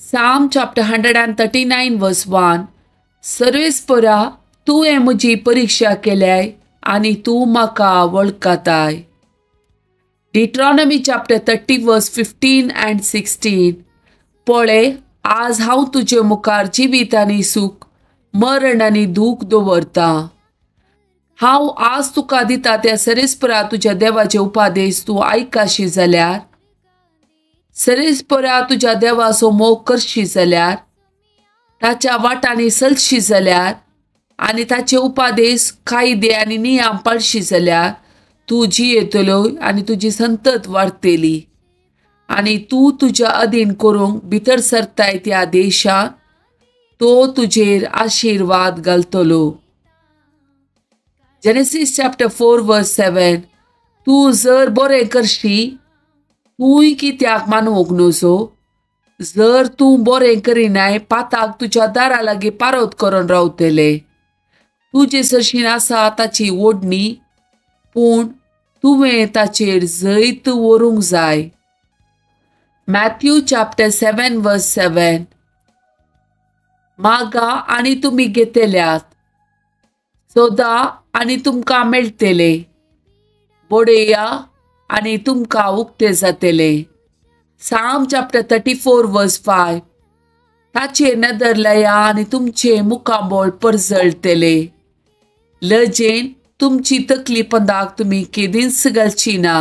Psalm chapter 139 verse 1, सर्वेस्परा तुवें म्हजी परिक्षा केल्याय आनी तूं म्हाका वळखताय. Deuteronomy chapter 30 verse 15 and 16, पळय आज हांव तुजे मुखार जिवीत आनी सूख, मरण आनी दूख दवरतां. हांव आज तुका दिता त्या सरेस्परा तुज्या देवाचे उपादेश तूं आयकाशी जाल्यार, सरेस्परा तुज्या देवाचो मोग करशी जाल्यार, ताच्या वाटांनी चलशी जाल्यार आनी ताचे उपादेश, कायदे आनी नियम पाळशी जाल्यार तूं जियेतलो आनी तुजी संतत वाडटली आनी तूं तुज्या अधीन करूंक भितर सरताय त्या देशांत तो तुजेर आशिर्वाद घालतलो. Genesis chapter 4 verse 7, तूं जर बरें करशी तूंय कित्याक मानूंक नजो? जर तूं बरें करिनाय पाताक तुज्या दारा लागीं पारोत करून रावतले. तुजे सरशीन आसा ताची ओडणी, पूण तुवें ताचेर जैत व्हरूंक जाय. Matthew chapter 7 verse 7, मागा आनी तुमी घेतल्यात, सोदा आनी तुमकां मेळटले, बडया आनी तुमकां उक्ते जातले. Psalm chapter 34 verse 5, ताचेर नदर लाया आनी तुमचें मुखामळ परजळटले. लजेन तुमची तकली पंदाक तुमी केदींच घालची ना.